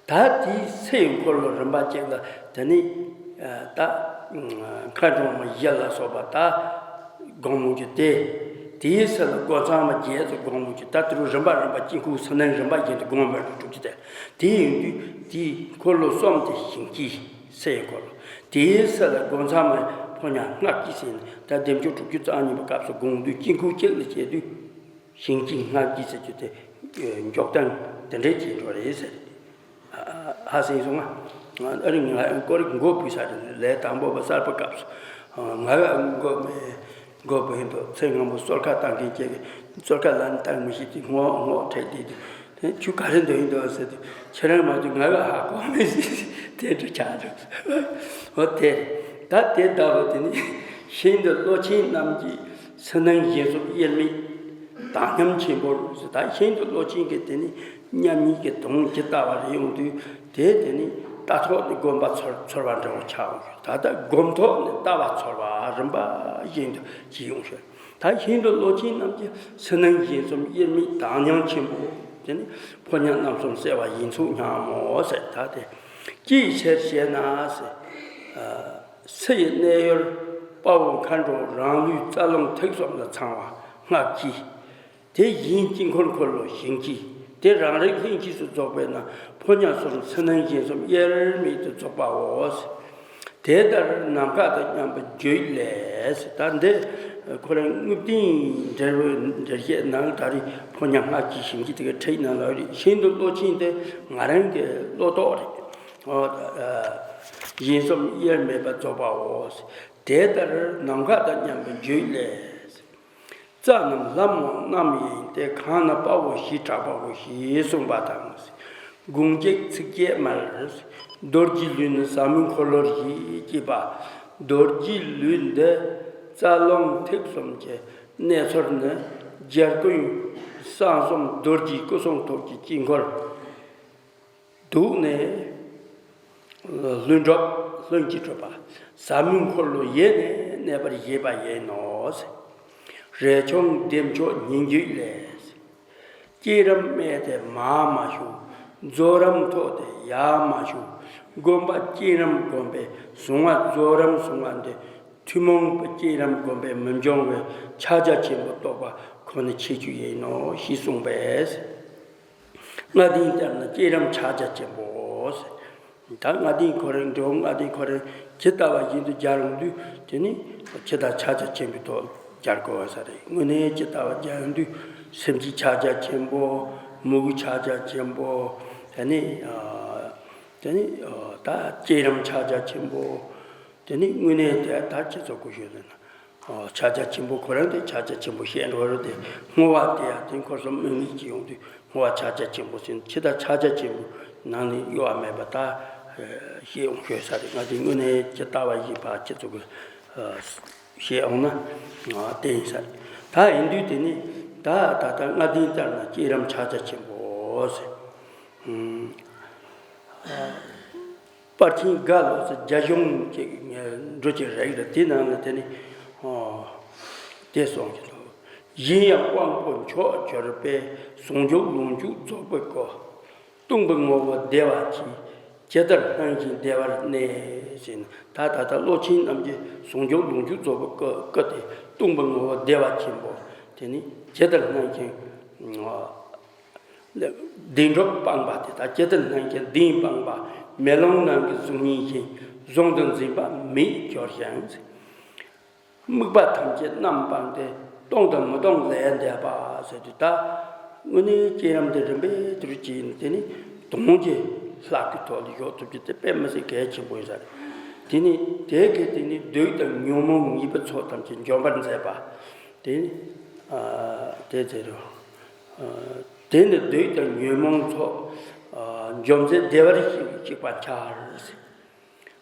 ད་དེའི་ཚེ་ཡི་འཁོར་ལོ་རིམ་པ་གཅིག་ལ་དེ་ནི་ད་མཁའ་འགྲོ་མ་བཞི་ལ་སོགས་པ་ད་སྒོམ་འོང་རྒྱུ་དེ། དེའི་ཚེ་ལ་སྒོ་མཚམས་མ་བརྒྱད་ཙམ་སྒོམ་འོང་རྒྱུ་ད་དེ་རུ་རིམ་པ་རིམ་པ་དཀྱིལ་འཁོར་ཕྱི་ནང་རིམ་པ་བཞིན་དུ་སྒོམ་མེད་དུ་གྲུབ་རྒྱུ་དེ། དེ་ཡིན་དུས་དེའི་འཁོར་ལོ་གསུམ་དེ་ཞིང་སྐྱེས་ཚེ་ཡི་འཁོར་ལོ། དེའི་ཚེ་ལ་སྒོ་མཚམས་མ་ཕོ་ཉ་སྔགས་ཀྱི་ཟེར་ནས་ད་བདེ་མཆོག་དྲུག་ཅུ་རྩ་གཉིས་པའི་སྐབས་སུ་སྒོམ་དུས་དཀྱིལ་འཁོར་གཅིག་ལ་བྱས་དུས། ཞིང་སྐྱེས་སྔགས་ཀྱི་ཟེར་རྒྱུ་དེ་འཇོག་སྟངས་དེ་འདྲའི་བྱེད་འགྲོ་རེད་ཟེར། ཧ་སེང་སོང་ང་། ང་ཨ་རི་ང་ཀོ་རི་མགོ་བུས་ས་རེད། ལས་དང་པོ་པ་གསར་པ་སྐབས་སུ་ང་མགོ་མེད་ དགོས་པ་ཡིན་དུས་ཚེ་སྔ་མོ་གསོལ་ཁ་བཏང་མཁན་ཅིག་གིས་གསོལ་ཁ་ལན་བཏང་མི་ཤེས་ཏེ་ངོ་ངོ་འཕྲད་དེ་དེ་ཁྱོད་ག་རེ་འདོད་ཡིན་འདུག་ཟེར་ཏེ་ཁྱེད་རང་མ་གཏོགས་ང་ག་ཧ་གོ་མེད་ཟེར་དེ་འདྲ་ཆགས་འདུག་འོ་དེ་ད་དེ་ལྟ་བུ་དེ་ནི་ཤིན་ཏུ་བློ་ཆེན་རྣམས་ཀྱི་ཕྱི་ནང་གཞན་གསུམ་དབྱེར་མེད་དག་ཉམས་ཆེན་པོར་ཟེར། ད་ཤིན་ཏུ་བློ་ཆེན་གྱི་དེ་ནི་མཉམ་ཉིད་ཀྱི་དོན་ཇི་ལྟ་བ་རེ་ཡོང་དུས་དེ་དེ་ནི་ལྟ་ཐོག་ནས་སྒོམ་པ་ཚོར་ཚོར་བ་འདྲ་བོ་ཆགས་ཡོད། ད་ལྟ་སྒོམ་ཐོག་ནས་ལྟ་བ་ཚོར་བ་རིམ་པ་བཞིན་དུ་ཇི་ཡོང་ཞོར། ད་ཤིན་ཏུ་བློ་ཆེན་རྣམས་ཀྱི་ཕྱི་ནང་གཞན་གསུམ་དབྱེར་མེད་དག་ཉམས་ཆེན་པོ། དེ་ནི་ཕོ་ཉ་རྣམ་གསུམ་གསལ་བ་ཡིན་ཚུལ་སྙམ་མོ་ཟེར། ད་དེ་ཅིའི་ཕྱིར་ཞེ་ན་ཟེར། སི་ཡི་གནས་ཡུལ་དཔའ་བོ་མཁའ་འགྲོ་རང་ལུས་རྩ་རླུང་ཐིག་གསུམ་ལ་ཚང་བ་སྔགས་ཀྱི། དེ་བཞིན་དཀྱིལ་འཁོར་འཁོར་ལོ་ཞིང་གི། དེ་རང་རིག་ལྷན་སྐྱེས་སུ་རྫོགས་པས་ན་ཕོ་ཉ་གསུམ་ཕྱི་ནང་གཞན་གསུམ་དབྱེར་མེད་དུ་རྫོགས་པའོ། དེ་ལྟར་ནམ་མཁའ་དང་མཉམ་པའི་རྒྱུད་ལས། ད་འདི་ཁོ་རང་དངུལ་ལྡན་འབྲེལ་བའི་འགྲེལ་བཤད་ནང་ད་རེས་ཕོ་ཉ་སྔགས་ཀྱི་ཞིང་གི་དེ་ག་ཁྲིད་ནང་ལ་རེད། ཤིན་ཏུ་བློ་ཆེན་དེ་ང་རང་གི་བློ་རྟོགས་རེད། ཨོ། གཞན་གསུམ་དབྱེར་མེད་པར་རྫོགས་པའོ། དེ་ལྟར་ནམ་མཁའ་དང་མཉམ་པའི་རྒྱུད་ལས། རྩ་རྣམས་ལྷ་མོ་རྣམས་ཡིན་ཏེ། གང་ན་དཔའ་བོ་བཞི་དྲག་པོ་ཞེས་གསུངས་པ་དང་། དགུང་གཅིག་ཚིགས་བཅད་མར། རྡོ་རྗེ་ལུས་ནི་ཟབ་མོའི་འཁོར་ལོ་ཡིས། ཅེས་པ། རྡོ་རྗེ་ལུས་འདི་རྩ་རླུང་ཐིག་གསུམ་གྱི་གནས་ཚུལ་ནི། རྒྱལ་ཀུན་གསང་གསུམ་རྡོ་རྗེ་སྐུ་གསུང་ཐུགས་ཀྱི་དཀྱིལ་འཁོར། འདུག་ནས་ལྷུན་གྲུབ་ལྷུན་གྱིས་གྲུབ་པ་ཟབ་མོའི་འཁོར་ལོ་ཡེ་ནས་གནས་པར་བཞེད་པ་ཡིན་ནོ། རས་ཆུང་བདེ་མཆོག་སྙན་བརྒྱུད་ལས། བསྐྱེད་རིམ་དམན་ཏེ་མར་མ་ཞུགས། རྫོགས་རིམ་མཐོ་སྟེ་ཡར་མ་ཞུགས། སྒོམ་པ་བསྐྱེད་རིམ་བསྒོམས་པས་བཟུང་བ། རྫོགས་རིམ་བཟུང་བ་འདི། ཐུན་མོང་པའི་བསྐྱེད་རིམ་བསྒོམས་པས་མི་འབྱུང་བའི་ཕྱག་རྒྱ་ཆེན་པོ་རྟོགས་པ་ཁོ་ནའི་ཁྱད་ཆོས་ཡིན་ནོ་ཞེས་གསུངས་པས། ལྔ་ལྡན་ལྟར་ན་བསྐྱེད་རིམ་ཕྱག་རྒྱ་ཆེན་པོ། ད་ལྔ་ལྡན་ཁོ་རང་འགྲོ་ལྔ་ལྡན་ཁོ་རང་ཇི་ལྟ་བ་བཞིན་དུ་སྦྱར་ཡོང་དུས་དེ་ནི་ཇི་ལྟར་ཕྱག་རྒྱ་ཆེན་པོའི་ཐོག་སྦྱར་དགོས་པ་ས་རེད། དངོས་གནས་ཇི་ལྟ་བ་སྦྱར་ཡོང་དུས་སེམས་ཀྱི་ཕྱག་རྒྱ་ཆེན་པོ། མོས་གུས་ཕྱག་རྒྱ་ཆེན་པོ། དེ་ནི་དེ་ནི་ད་བསྐྱེད་རིམ་ཕྱག་རྒྱ་ཆེན་པོ། དེ་ནི་དངོས་གནས་དེ་ད་ཅི་ཚོ་གོ་ཤོད་ཟེར་ན། ཨོ། ཕྱག་རྒྱ་ཆེན་པོ་ཁོ་རང་དེ་ཕྱག་རྒྱ་ཆེན་པོ་བཤད་འགྲོ་རུ་དེ་བསྔོ་བ་དེ་ཡང་དེ་འཁོར་གསུམ་དམིགས་མེད་ཀྱི་ཡོང་དུས་བསྔོ་བ་ཕྱག་རྒྱ་ཆེན་པོ་ཟེར་ན་ཇི་ལྟར་ཕྱག་རྒྱ་ཆེན་པོ་ནང་ནས་གཡོ་བ་མེད་པ་ད་བཤད་ཡོང་ཤོད་ས་རེད། ང་ཚོས་དངོས་གནས་ཇི་ལྟ་བ་བཞིན་པ་ཁྱེད་ཚོ་གི་བཤད་ཡོང་ན་དེ་ཡིན་ས་རེད། ད་ཡིན་དུས་དེ་ནི་ད་ད་ལྟ་ལྔ་ལྡན་ལྟར་ན་བསྐྱེད་རིམ་ཕྱག་རྒྱ་ཆེན་པོ་ཟེར། དཔལ་ཆེན་རྒ་ལོ་ཟེར་རྒྱ་གཞུང་གི་འགྲོ་གི་རེད་རེད། དེ་ནང་ལ་དེ་ནི་ཨོ་དེ་གསུངས་ཀྱི་འདུག་གཞན་ཡང་དབང་པོ་མཆོག་གྱུར་པས། ཟུང་འཇུག་ལོངས་སྤྱོད་རྫོགས་པའི་སྐུ། སྟོང་པའི་ངོ་བོ་བདེ་བ་ཆེ། ཇི་ལྟར་སྣང་ཞིང་བདེ་བར་གནས་ཟེར་ན། ད་ད་ལྟ་བློ་ཆེན་རྣམས་ཀྱི་ཟུང་འཇུག་ལོངས་སྤྱོད་རྫོགས་པའི་སྐུ་སྐུ་དེ་སྟོང་པའི་ངོ་བོ་བདེ་བ་ཆེན་པོ། དེ་ནི་ཇི་ལྟར་སྣང་ཞིང་ཨོ། བདེན་གྲུབ་སྤངས་པ་དེ་དག་ཇི་ལྟར་སྣང་ཞིང་བདེན་སྤངས་པ། མེ་ལོང་ནང་གི་གཟུགས་བརྙན་བཞིན། གཟུང་དུ་འཛིན་པ་མེད་གྱུར་ཞིང་། དམིགས་པ་ཐམས་ཅད་རྣམ་སྤངས་ཏེ། སྟོང་དང་མི་སྟོང་ལས་འདས་པ་ཟེར་དུས་ད་དངོས་གནས་བསྐྱེད་རིམ་དེ་རིམ་པས་དུ་བྱས་ནས་དེ་ནི་དོན་གྱི་ལྷ་སྐུའི་ཐོག་ལ་འཇོག་ཐུབ་རྒྱུ་དེ་དཔེ་མི་སྲིད་གལ་ཆེན་པོ་ཡིན་ས་རེད། དེ་ནི་དེ་གི་དེ་ནི་བདུད་དང་ཉོན་མོངས་ཉེས་པའི་ཚོགས་ཐམས་ཅད་འཇོམས་པར་མཛད་པ། དེ་ནི་ཨ་དེ་ཟེར་རོ། ཨ་དེ་ནི་བདུད་དང་ཉོན་མོངས་ཚོགས་ཨ་འཇོམས་མཛད་བདེ་བར་གཤེགས་པ་ཁྱབ་ཟེར།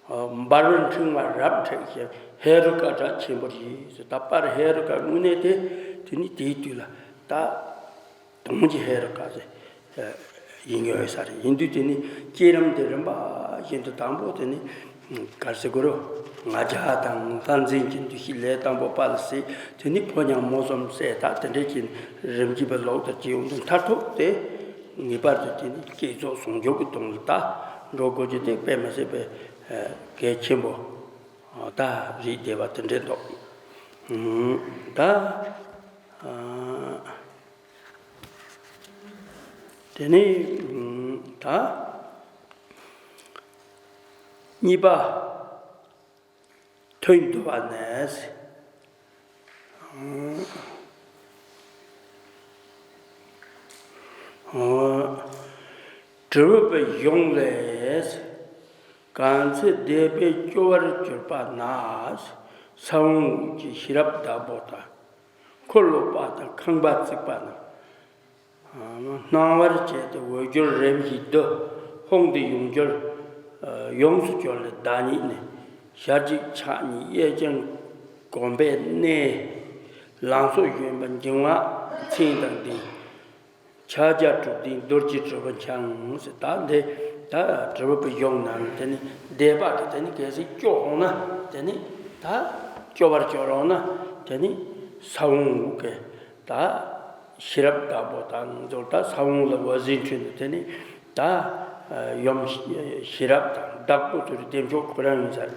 ཨ་འབར་བའི་ཕྲེང་བ་རབ་འཁྲིགས་ཤིང་། ཧེ་རུ་ཀ་སྒྲ་ཆེན་པོ་ཡིས་ཟེར། ད་པར་ཧེ་རུ་ཀ་དངོས་གནས་དེ་དེ་ནི་དེའི་དུས་ལ་ད། དོན་གྱི་ཧེ་རུ་ཀ་ཟེར་ཡིན་ཡོད་ས་རེད། ཡིན་དུས་དེ་ནི་བསྐྱེད་རིམ་དེ་རིམ་པ་བཞིན་དུ་དང་པོ་དེ་ནི་ག་རེ་ཟེར་དགོས་རེད། ང་རྒྱལ་དང་ལྷ་འཛིན་གྱི་འདུ་ཤེས་ལས་དང་པོ་པ་ལ་ཟེར། དེ་ནི་ཕོ་ཉ་མོ་གསུམ་ཟེར། ད་དེ་འདྲའི་ཀྱི་རིམ་གྱིས་པའི་ལོག་ཏུ་སྐྱེ་ཡོང་དུས་མཐར་ཐུག་དེ་ངེས་པར་དུ་དེ་ནི་བསྐྱེད་རྫོགས་ཟུང་འཇུག་གི་དོན་ལ་ད་འགྲོ་དགོས་རྒྱུ་དེ་དཔེ་མི་སྲིད་པའི་གལ་ཆེན་པོ་ད་རེད་བསྡད་པ་དེ་འདྲའི་འདུག་ད། དེ་ནས་ད་གཉིས་པ་ཐུན་བསྡུ་བ་ནས། དྲིལ་བུ་པའི་གཞུང་ལས། གང་ཚེ་བཟླས་པས་སྐྱོ་བར་གྱུར་པ་ན། ས་བོན་དབུགས་ཀྱི་ཤེས་རབ་བདག་པོ་དང་། འཁོར་ལོ་པ་དང་ཁང་པ་བརྩིགས་པ་རྣམས། སྣང་བར་བྱས་ཏེ་འོད་སྦྱོར་རིམ་བཞིན་བསྡུ། ཧཱུྃ་འདི་ཡོངས་སྦྱོར། ཡོངས་སུ་སྦྱོར་ལས་བདག་ཉིད་ནས། ཞལ་གཅིག་ཕྱག་གཉིས་གཡས་བརྐྱང་གོམ་པའི་གནས། ལང་ཚོ་བཞོན་པ་འགྱིང་བ་མཚན་དང་ལྡན། ཕྱག་རྒྱ་གྲུབ་ལྡན་རྡོ་རྗེ་གྲུ་པ་འཆང་ཟེར། ད་འདི་ད་གྲུ་པ་ཡོངས་རྣམས་དེ་ནི་སྡེ་པ་གི་དེ་ནི་གལ་སྲིད་སྐྱོ་འོང་ན་དེ་ནི་ད་སྐྱོ་བར་སྐྱོ་རུང་ན་དེ་ནི་ས་བོན་དབུགས་ཀྱི་ད་ཤེས་རབ་བདག་པོ་དང་ཚོར། ད་ས་བོན་ལ་འོད་ཟེར་འཕྲོས་ནས་དེ་ནི་ད་ཡུམ་ཤེས་རབ་དང་བདག་པོ་ཚོར་བདེ་མཆོག་ཁོ་རང་ཡིན་ས་རེད།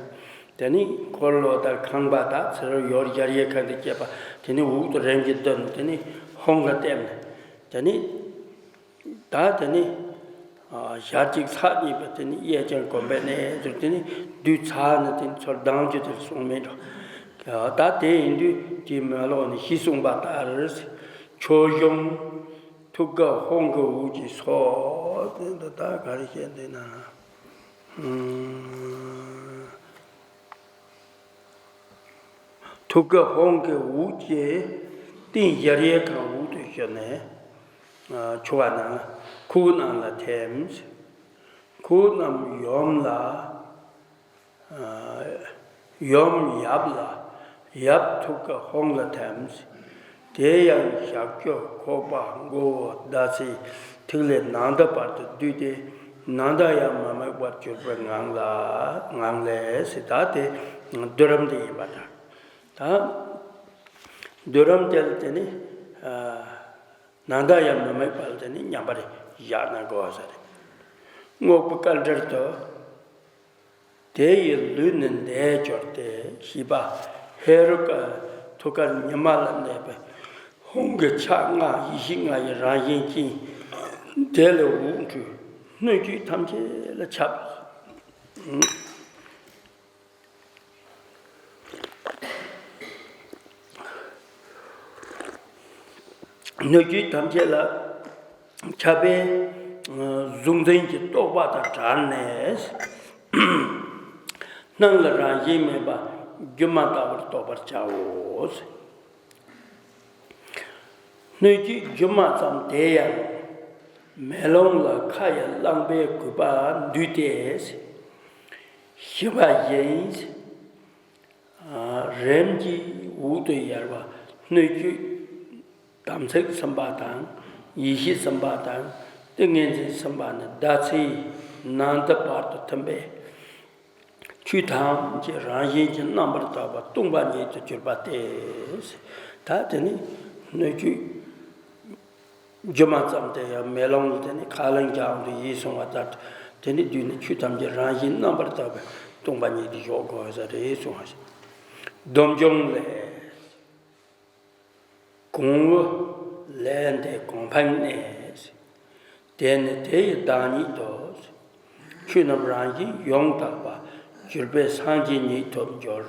དེ་ནི་འཁོར་ལོ་དང་ཁང་པ་དང་ཚུར་ཡོར་ཡར་ཡེ་ཁ་འདི་བསྐྱེད་པ་དེ་ནི་འུག་ཏུ་རིམ་གྱིས་བསྡུ་ནས་དེ་ནི་ཧཱུྃ་ལ་བརྟེན་ནས་དེ་ནི་ད་དེ་ནི་ཞལ་གཅིག་ཕྱག་གཉིས་པ་དེ་ནི་གཡས་བརྐྱང་གོམ་པའི་གནས་ཟེར། དེ་ནི་བསྡུས་ཚར་ནས་དེ་ནི་ཚུར་ལྡང་རྒྱུ་དེ་གསུངས་མེད་འགྲོ། ད་དེ་ཡིན་དུས་དེའི་མེ་ལོང་ནས་ཞེས་གསུངས་པ་ལྟར། ཆོས་འབྱུང་ཐུགས་ཀ་ཧཱུྃ་གི་དབུགས་ཀྱི་ཚོགས། དེ་འདི་ད་ག་རེ་བཤད་འདི་ན། ཐུགས་ཀ་ཧཱུྃ་གི་དབུགས་ཀྱི་སྟེང་ཡར་ཡེ་ཁ་དབུགས་དུ་ཞུ་ནས། ཆུ་བ་ནང་ལ་ཁུག་ནང་ལ་ཐིམ། ཁུག་རྣམས་ཡོམ་ལ། ཡོམ་ཡབ་ལ། ཡབ་ཐུགས་ཀ་ཧཱུྃ་ལ་ཐིམ། དེ་ཡང་ཞབས་ཀྱུ་ཁོག་པ་མགོ་བོ་ཟླ་ཚེས་ཐིག་ལེ་ནང་མཐའ་བར་དུ་བསྡུས་ཏེ་ནང་མཐའ་ཡང་མི་དམིགས་པར་གྱུར་པའི་ངང་ལ་ངང་ལས་ཟེར། ད་དེ་བསྡུ་རིམ་དེ་ཡིན་པ་དང་། ད་བསྡུ་རིམ་དེ་ལ་དེ་ནི་ནང་མཐའ་ཡང་མི་དམིགས་པ་ལ་དེ་ནི་མཉམ་པར་བཞག་ན་དགོས་ས་རེད། རྔོག་པའི་དཀའ་འགྲེལ་དུ། དེ་ཡི་ལུས་ནི་འདས་གྱུར་ཏེ། ཞེས་པ་ཧེ་རུ་ཀ་ཐུགས་ཀར་ཉི་མ་ལ་གནས་པའི་ཧཱུྃ་གི་ཕྱག་ལྔ་ཡེ་ཤེས་ལྔ་ཡི་རང་བཞིན་ཅན། དེ་ལས་དབུགས་འཕྲོས་སྣོད་བཅུད་ཐམས་ཅད་ལ་ཁྱབ། སྣོད་བཅུད་ཐམས་ཅད་ལ་ཁྱབ་པས་གཟུང་འཛིན་གྱི་རྟོག་པ་དང་བྲལ་ནས། སྣང་ལ་རང་བཞིན་མེད་པ་སྒྱུ་མ་ལྟ་བུར་རྟོགས་པར་བྱའོ། སྣོད་བཅུད་སྒྱུ་མ་ཙམ་དེ་ཡང་། མེ་ལོང་ལ་ཁ་ཡི་རླངས་པས་གུས་པ་འདུས་ཏེ། ཞི་བ་བཞིན། རིམ་གྱིས་དབུགས་དང་ཡལ་བ་སྣོད་བཅུད་དམ་ཚིག་ཟིན་པ་དང་ཡེ་ཤེས་ཟིན་པ་དང་ཏིང་ངེ་འཛིན་ཟིན་པ་ནི་ཟླ་ཚེས་ནང་དུ་བར་དུ་ཐིམ་པས། ཆོས་ཐམས་ཅད་རང་བཞིན་གྱིས་རྣམ་པར་དག་པ་སྟོང་པ་ཉིད་དུ་གྱུར་པ་སྟེ། ད་དེ་ནི་སྣོད་བཅུད་སྒྱུ་མ་ཙམ་དེ་ཡང་མེ་ལོང་ལ་དེ་ནི་ཁ་རླངས་རྒྱག་འདུག་ཡིན་གསུངས་པ་ལྟར། དེ་ནི་དུས་ནི་ཆོས་ཐམས་ཅད་རང་བཞིན་རྣམ་པར་དག་པའི་སྟོང་པ་ཉིད་དུ་ཞོག་དགོས་ས་རེད་གསུངས་པ་ཞིག་སྡོམ་འབྱུང་ལས། གོང་བུ་ལས་འདས་གོང་འཕེལ་གནས། དེ་ནི་དེ་ཡི་བདག་ཉིད་དོ། ཆོས་རྣམས་རང་བཞིན་ཡོངས་དག་པ། གྱུར་པས་སངས་རྒྱས་ཉིད་ཐོབ་འགྱུར།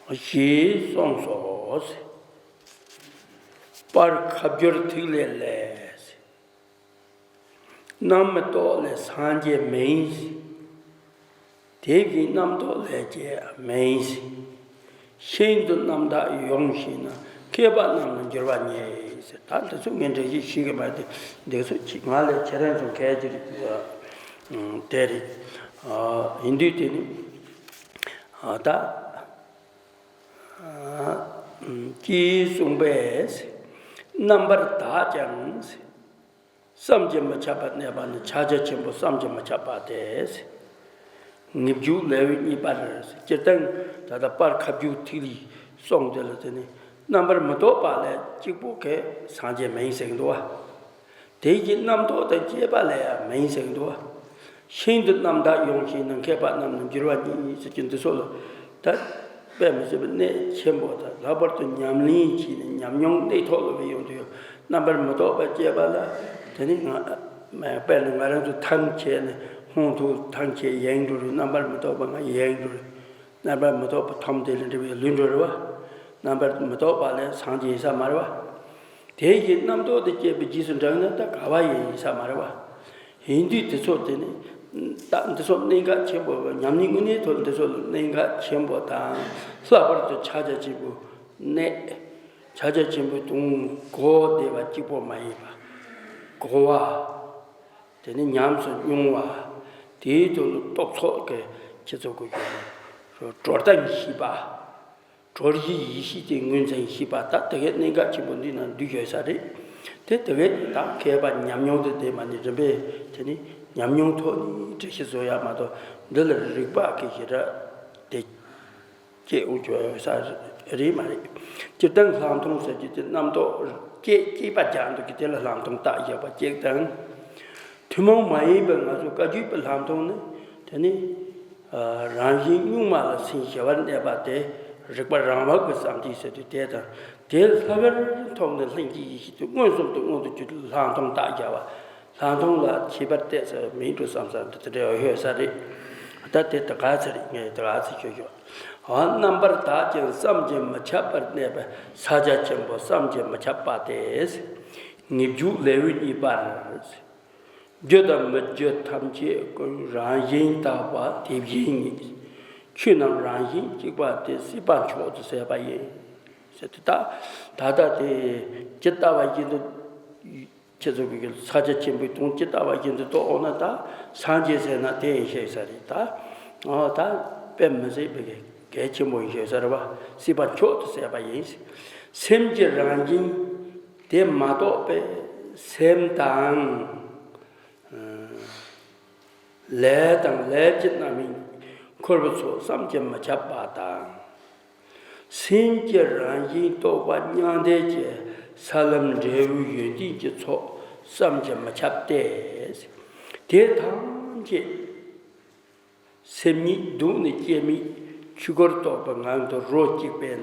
ཞེས་གསུངས་སོ། སྤར་ཁ་བསྒྱུར་ཐིག་ལེ་ལས། རྣམ་མི་རྟོག་ལས་སངས་རྒྱས་མིན། དེ་བཞིན་རྣམ་རྟོག་ལས་སྐྱེས་མིན། ཤིན་ཏུ་རྣམ་དག་ཡོངས་ཤེས་ན། མཁས་པ་རྣམས་ལ་འགྱུར་བ་ཉིད་ཟེར། ད་འདི་ཚོ་ངས་འགྲེལ་བཤད་ཞུ་གི་མ་རེད། འདི་ཚོ་ཅིག་ང་ལས་ཁྱེད་རང་ཚོ་གལ་ཆེ་རེད། དེ་རེད། ཡིན་དུས་དེ་ནི་ད་ཅེས་གསུངས་པས། རྣམ་པར་དག་ཀྱང་། བསམ་གྱིས་མི་ཁྱབ་པ་གནས་པ་ནི་ཕྱག་རྒྱ་ཆེན་པོ་བསམ་གྱིས་མི་ཁྱབ་པ་སྟེ། ངེས་འབྱུང་ལེའུ་གཉིས་པར་སྤྱིར་བཏང་ད་ལྟ་སྤར་ཁ་བསྒྱུར་ཐིག་ལེ་གསུངས་དེ་ལ་དེ་ནི་རྣམ་པར་མི་རྟོག་པ་ལས་གཅིག་པོ་གིས་སངས་རྒྱས་མིན་ཟེར་གྱི་འདུག་བ། དེ་བཞིན་རྣམ་རྟོག་དང་བཅས་པ་ལས་ཡང་མིན་ཟེར་གྱི་འདུག་བ། ཤིན་ཏུ་རྣམ་དག་ཡོངས་ཤེས་ན། མཁས་པ་རྣམས་ལ་འགྱུར་བ་ཉིད་ཟེར་གྱི་འདི་ཚོ་ལ་ད་དཔེ་མི་སྲིད་པའི་གནད་ཆེན་པོ་དང་ལྷག་པར་དུ་ཉམས་ལེན་བྱས་ནས་ཉམས་མྱོང་གནས་ཐོག་ལ་བས་ཡོང་དུས་རྣམ་པར་མི་རྟོག་པ་སྐྱེས་པ་ལ་དེ་ནི་ང་དཔེར་ན་ང་རང་ཚོ་ཐང་ཆད་ནས་ཧོན་ཐུག་ཐང་ཆད་ཡེངས་འགྲོ་རེད། རྣམ་པར་མི་རྟོག་པ་ང་ཡེངས་འགྲོ་རེད། རྣམ་པར་མི་རྟོག་པ་ཐོམ་དེ་ལ་འདྲ་བའི་ལུས་འགྲོ་རེད་བ། རྣམ་པར་མི་རྟོག་པ་ལས་སངས་རྒྱས་ཡིན་ས་མ་རེད་བ། དེ་བཞིན་རྣམ་རྟོག་དང་བཅས་པའི་རྗེས་སུ་འབྲང་ན་ད་ག་བ་ཡང་ཡིན་ས་མ་རེད་བ། ཡིན་དུས་དེ་ཚོ་དེ་ནི་ ད་འདི་ཚོ་གནད་འགག་ཆེན་པོ། ཉམས་ལེན་དངོས་གནས་ཐོག་འདི་ཚོ་གནད་འགག་ཆེན་པོ་དང་། ལྷག་པར་དུ་ཕྱག་རྒྱ་ཆེན་པོའི་གནད། ཕྱག་རྒྱ་ཆེན་པོའི་དོན་གོ་བདེ་བ་གཅིག་པོ་མ་ཡིན་པ། གོ་བ། དེ་ནས་ཉམས་སུ་མྱོང་བ། དེའི་དོན་ལ་རྟོག་ཚོགས་ཀྱི་ཁྱེད་ཚོ་གི་གྲོལ་སྟངས་ཤེས་པ། གྲོལ་གཞིའི་ཡེ་ཤེས་དེ་ངོས་འཛིན་ཤེས་པ། ད་དེ་གའི་གནད་འགག་ཆེན་པོ་འདི་ནང་འདུས་ཡོད་ས་རེད། དེ་དེ་གའི་ད་མཁས་པ་ཉམས་མྱོང་དེ་དེ་མ་ནི་རིམ་པས་དེ་ནི་ཉམས་མྱོང་ཐོག་ནས་འགྲེལ་བཤད་བཟོ་ཡག་མ་གཏོགས། འདི་ལ་རིགས་པ་གི་ཞེ་དྲག་དེ་སྐྱེ་འོང་ཆོག་ས་རེད་མ་རེད། སྤྱིར་བཏང་ལྷག་མཐོང་ཟེར་རྒྱུ་དེ་རྣམ་རྟོག་སྐྱེ་སྐྱེས་པ་རྒྱག་འདུག་གི། དེ་ལ་ལྷག་མཐོང་བཏགས་བཞག་པ་གཅིག་དང་། ཐུན་མོང་མ་ཡིན་པའི་ང་ཚོ་བཀའ་བརྒྱུད་པའི་ལྷག་མཐོང་ནི་དེ་ནི། རང་བཞིན་གཉུག་མ་ལ་སེམས་ཞི་བར་གནས་པ་དེ་རིག་པ་རང་དབང་གི་བསམ་གཏན་ཟེར་དུས་དེ་དང་། དེ་ལྷག་པར་མཐོང་ནས་ལྷན་སྐྱེས་ཡེ་ཤེས་དེ་མངོན་སུམ་དུ་མངོན་དུ་གྱུར་ཏེ་ལྷག་མཐོང་བཏགས་བཞག་པ། ལྷག་མཐོང་ལ་ཁྱད་པར་གཏད་ས་མེད་འགྲོ་བསམ་ས་འདི་དེ་འདྲ་ཡོད་ས་རེད། ད་དེ་ད་ག་ཚོད་རེད། ངས་ད་ག་ཚོད་ཤོད་ཤོད། འོ། རྣམ་པར་དག་ཅིང་བསམ་གྱིས་མི་ཁྱབ་པར་གནས་པའི་ཕྱག་རྒྱ་ཆེན་པོ་བསམ་གྱིས་མི་ཁྱབ་པ་དེ། ངེས་འབྱུང་ལེའུ་གཉིས་པར། རྒྱུ་དང་མི་རྒྱུ་ཐམས་ཅད་ཀུན། རང་བཞིན་དག་པ་དེ་བཞིན་ཉིད། ཆོས་རྣམས་རང་བཞིན་གཅིག་པ་དེ། སྲིད་པ་མཆོག་ཏུ་ཟད་པ་ཡིན། ཟེར་ཏེ། ད་ད་ལྟ་དེ་ཇི་ལྟ་བ་བཞིན་དུ། ཁྱེད་ཚོ་གི་ཕྱག་རྒྱ་ཆེན་པོའི་དོན་ཇི་ལྟ་བ་བཞིན་དུ་རྟོགས་འོང་ན། ད་སངས་རྒྱས་ཟེར་ན་དེ་ཡིན་ཤེས་ས་རེད། ད་འོ་ད་དཔེ་མི་སྲིད་པའི་གལ་ཆེན་པོ་ཡིན་ཤེས་ས་རེད་བ། སྲིད་པ་མཆོག་ཏུ་ཟད་པ་ཡིན། སེམས་ཀྱི་རང་བཞིན་དེ་མ་རྟོགས་པའི་སེམས་དང་། ལས་དང་ལས་ཀྱི་རྣམ་སྨིན་འཁོར་བའི་ཚོགས་བསམ་གྱིས་མི་ཁྱབ་པ་དང་། སེམས་ཀྱི་རང་བཞིན་རྟོགས་པ་མྱང་འདས་ཀྱི་ས་ལམ་འབྲས་བུའི་ཡོན་ཏན་གྱི་ཚོགས་བསམ་གྱིས་མི་ཁྱབ་སྟེ། དེ་ཐམས་ཅད་སེམས་ཉིད་གདུགས་ནས་སྐྱེ་མེད་ཆོས་སྐུར་རྟོགས་པའི་ངང་དུ་རོ་གཅིག་པས་ན།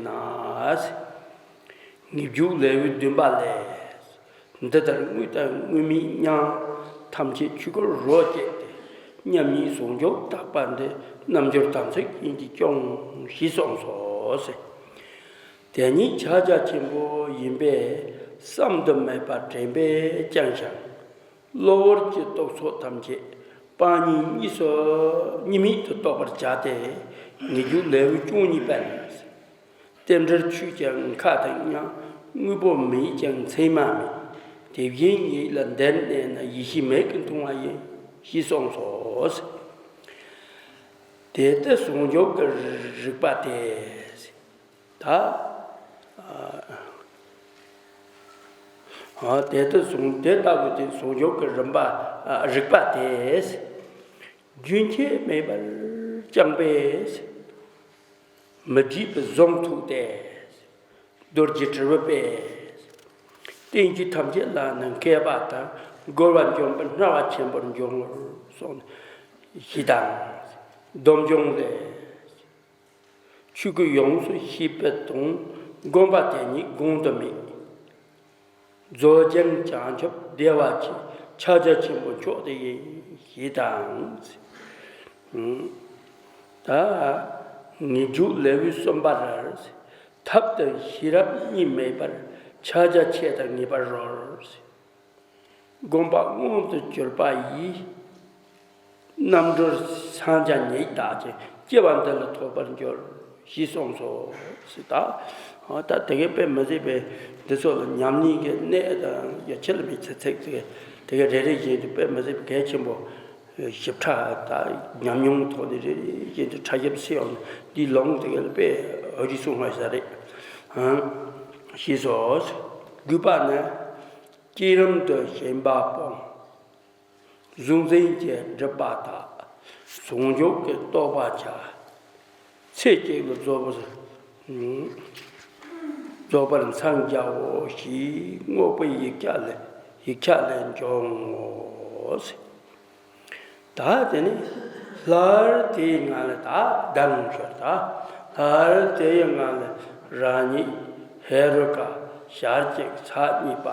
ངེས་འབྱུང་ལེའུ་བདུན་པ་ལས། འདི་ལྟར་དངོས་དང་དངོས་མེད་མྱང་། ཐམས་ཅད་ཆོས་སྐུར་རོ་བཅས་ཏེ། མཉམ་ཉིད་ཟུང་འཇུག་དག་པ་འདི། རྣལ་འབྱོར་དམ་ཚིག་རྒྱུན་གྱིས་སྐྱོང་། ཞེས་གསུངས་སོ། དེ་ཉིད་ཕྱག་རྒྱ་ཆེན་པོ་ཡིན་པས་བསམ་དུ་མེད་པ་དྲན་པས་བསྐྱང་ཞིང་། གློ་བུར་གྱི་རྟོག་ཚོགས་ཐམས་ཅད་སྤང་གཉེན་གཉིས་སུ་གཉིས་མེད་དུ་རྟོགས་པར་བྱ་སྟེ། ངེས་འབྱུང་ལེའུ་བཅུ་གཉིས་པ་ནས། རྟེན་འབྲེལ་ཆོས་ཀྱང་ཁ་དང་མཉམ། དངོས་པོ་མེད་ཀྱང་མཚན་མ་མེད། དེ་བཞིན་ཉིད་ལ་འདིར་གནས་ན། ཡེ་ཤེས་མིག་གིས་མཐོང་བ་ཡིན། ཞེས་གསུངས་སོ། དེ་ལྟར་ཟུང་འཇུག་གི་རིགས་པ་སྟེ། ད་ཨ་དེ་ལྟར་ཟུང་དེ་ལྟ་བུ་དེ་ཟུང་འཇུག་གི་རིམ་པ། ཨ་རིགས་པ་སྟེ། རྒྱུན་ཆད་མེད་པར་བསྐྱངས་པས། མི་བརྗེད་པའི་གཟུངས་ཐོབ་སྟེ། རྡོ་རྗེ་དྲིལ་བུ་པས། བསྟན་བཅོས་ཐམས་ཅད་ལ་ནི་མཁས་པ་དང་། རྒོལ་བ་འཇོམས་པའི་སྣང་བ་ཆེན་པོར་འབྱུང་ངོ་གསུངས་ནས། ཞེས་དང་། སྡོམ་འབྱུང་ལས། ཆོས་སྐུ་ཡོངས་སུ་ཤེས་པའི་དོན། བསྒོམ་པ་དེ་ཉིད་དགོངས་དུ་མེད། རྫོགས་བྱང་བྱང་ཆུབ་བདེ་བ་ཆེ། ཕྱག་རྒྱ་ཆེན་པོ་མཆོག་དེ་ཡིན། ཞེས་དང་། ད་ངེས་འབྱུང་ལེའུ་གསུམ་པར། ཐབས་དང་ཤེས་རབ་གཉིས་མེད་པར། ཕྱག་རྒྱ་ཆེ་དང་ངེས་པར་རོལ། བསྒོམ་པ་མངོན་དུ་གྱུར་པ་ཡིས། རྣམ་གྲོལ་སངས་རྒྱས་ཉིད་བདག་ཅེས། སྐྱེ་བ་འདི་ལ་ཐོབ་པར་འགྱུར། ཞེས་གསུངས་སོ། ཟེར་ད། ད་དེ་གའི་དཔེ་མི་སྲིད་པའི་འདི་ཚོ་ལ་ཉམས་ལེན་གྱི་གནད་དང་ཡ་ཆེ་ལ་མི་ཚེ་ཚེག་ཚེག་དེ་གའི་རེ་རེ་བཞིན་དུ་དཔེ་མི་སྲིད་པའི་གལ་ཆེན་པོ་ཞིབ་ཕྲ་དང་ཉམས་མྱོང་ཐོག་ནས་རེ་རེ་བཞིན་དུ་ཕྲ་ཞིབ་སེལ་ཡོང་ནས། འདིའི་ལུང་དེ་གའི་དཔེ་འོ་རི་སོང་བ་ཟ་རེད། ཞེས་སོ། དགུ་པ་ནི། བསྐྱེད་རིམ་དུ་ཞེན་པ་སྤོང་། གཟུང་འཛིན་གྱི་སྒྲིབ་པ་དག། ཟུང་འཇུག་གི་རྟོགས་པ་བྱ། ཚེ་གཅིག་ལ་རྫོགས་པར། རྫོགས་པར་འཚང་རྒྱའོ། ཞེས་དངོས་པོའི་ཡིག་ཆ་ལས། ཡིག་ཆ་ལས་འབྱུང་ངོ་། ད་དེ་ནི་སླར་དེའི་ངང་ལ་ད་ལྡང་ཤོར། ད་སླར་དེའི་ངང་ལ་རང་ཉིད་ཧེ་རུ་ཀ་ཞལ་གཅིག་ཕྱག་གཉིས་པ།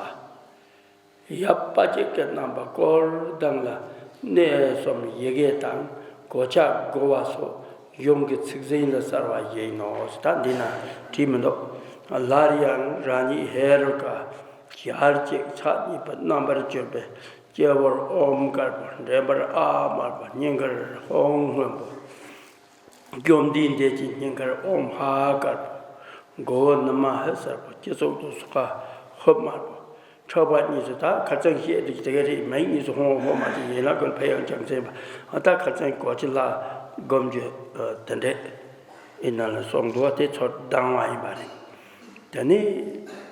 ཡབ་དཔལ་བརྒྱུད་ཀྱི་རྣམ་པ་སྐུ་ལྡན་ལ་གནས་གསུམ་ཡི་གེ་དང་གོ་ཆ་བགོ་བ་སོགས་གཞུང་གི་ཚིག་ཟིན་ལ་གསལ་བ་ཡིན་ནོ། ད་འདི་ན་བྲིས་མི་འདུག་སླར་ཡང་རང་ཉིད་ཧེ་རུ་ཀ་ཞལ་གཅིག་ཕྱག་གཉིས་པའི་རྣམ་པར་གྱུར་པའི་ སྐྱེ་བོར་ཨོཾ་དཀར་པོ། འདྲེན་པར་ཨཱཿདམར་པོ། སྙིང་གར་ཧཱུྃ་སྔོན་པོ། བཅོམ་ལྡན་འདས་ཀྱི་སྙིང་གར་ཨོཾ་ཧ་དཀར་པོ། མགོ་བོ་ནུ་མ་ཧི་སེར་པོ། སྤྱི་གཙུག་ཏུ་སོ་ཀ་ཧཱུྃ་དམར་པོ། ཕྲག་པ་གཉིས་སུ་ད་ཁ་རྩང་བཤད་དུས་དེ་ག་རེད། མིག་གཉིས་སུ་ཧཱུྃ་ཧཱུྃ་མ་ཅིག་ཡིན་ལ་ཀུན་ཕན་ཡང་རྒྱལ་མཚན་པ། ཨ་ད་ཁ་རྩང་གོ་ཅི་ལ་སྒོམ་རྒྱུ་དེ་འདྲས་ཨེ་ན་ལ་གསུངས་འདུག་བ། དེ་ཚོར་སྡང་བ་ཡིན་པ་རེད། དེ་ནས་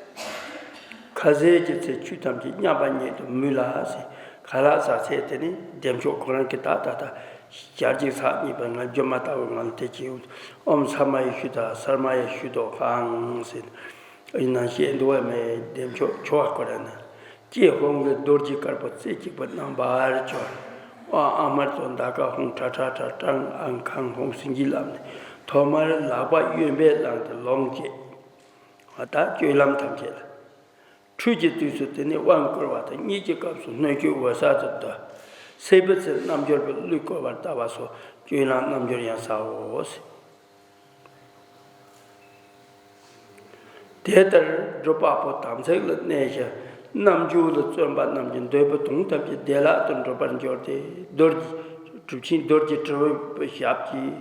ཁ་ཟས་ཀྱི་ཚེ་ཆོས་ཐམས་ཅད་མཉམ་པ་ཉིད་དུ་མོས་ལ་ཟེར། ཁ་ལག་ཟ་ཚད་དེ་ནི་བདེ་མཆོག་ཁོ་རང་གི་ད་ལྟ་ད་ཞལ་གཅིག་ཚར་གཉིས་པ་ང་སྒྱུ་མ་ལྟ་བུའི་ངང་ལ་དེ་བྱེད་ཡོང་། ཨོཾ་ས་མ་ཡ་ཤུ་དང་སར་མ་ཡ་ཤུ་དོ་ཧང་ཟེར། ཡིན་ནང་བཤད་འདུག་བ་མེད། བདེ་མཆོག་ཆོ་བ་ཁོ་རང་ན། ཀྱེ་ཧཱུྃ་གི་རྡོ་རྗེ་དཀར་པོ་རྩེ་གཅིག་པུ་རྣམ་པར་སྤྱོད། ཨ་ཨ་དམར་ཙོ་ད་ཀ་ཧཱུྃ་ཁྲ་ཁྲ་ཁྲ་ཀྲང་ཨང་ཁང་ཧཱུྃ་སིང་གི་ལམ་ནས་ཐོག་མར་ལག་པ་གཡོན་པས་བླངས་ཏེ་ལོངས་སྤྱད། ད་སྤྱོད་ལམ་ཐམས་ཅད་ལ། ཁྲུས་ཀྱི་དུས་སུ་དེ་ནས་དབང་བསྐུར་བ་དང་། གཉིད་ཀྱི་སྐབས་སུ་སྣོད་བཅུད་འོད་གསལ་དུ་བསྡུ། སྲེད་པའི་ཚེ་རྣལ་འབྱོར་པའི་གླུས་བསྐོར་བར་བལྟ་བ་སོགས་སྤྱོད་ལམ་རྣལ་འབྱོར་ཡང་ཟའོ། དེ་ལྟར་སྒྲུབ་པ་པོ་དམ་ཚིག་ལ་གནས་ཤིང་རྣལ་འབྱོར་ལ་བརྩོན་པ་རྣམས་ཀྱི་འདོད་པ་དོན་ཐམས་ཅད་བདེ་བླག་ཏུ་འགྲུབ་པར་འགྱུར་ཏེ། རྡོ་རྗེ་གྲུབ་ཆེན་རྡོ་རྗེ་དྲིལ་བུ་ཞབས་ཀྱིས་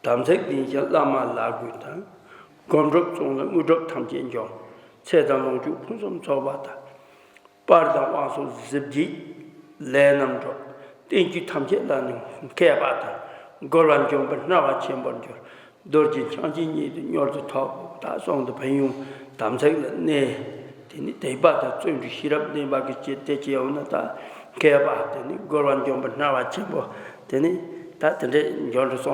དམ་ཚིག་ལྡན་ཞིང་བླ་མ་ལག་བརྒྱུད་དང་། སྒོམ་སྒྲུབ་གསུམ་ལ་དངོས་གྲུབ་ཐམས་ཅད་འབྱུང་། ཚེ་དང་ལོངས་སྤྱོད་ཕུན་སུམ་ཚོགས་པ་དང་། དཔལ་དང་དབང་སོགས་གཟི་བརྗིད་ལས་རྣམས་འགྲུབ། བསྟན་བཅོས་ཐམས་ཅད་ལ་ནི་མཁས་པ་དང་། རྒོལ་བ་འཇོམས་པའི་སྣང་བ་ཆེན་པོར་འགྱུར། རྡོ་རྗེ་འཆང་ཆེན་ཉིད་དུ་མྱུར་དུ་ཐོབ། ད་གསུངས་དུ་ཕན་ཡོན་དམ་ཚིག་ལ་གནས། དེ་ནི་དད་པ་དང་བརྩོན་འགྲུས་ཤེས་རབ་ལྡན་པ་གི་ཅེས་དེ་ཅེས་འོ་ན་ད་མཁས་པ་དེ་ནི་རྒོལ་བ་འཇོམས་པའི་སྣང་བ་ཆེན་པོ་དེ་ནི་ད་དེ་འདྲས་འབྱོར་འགྲོ་སོང་།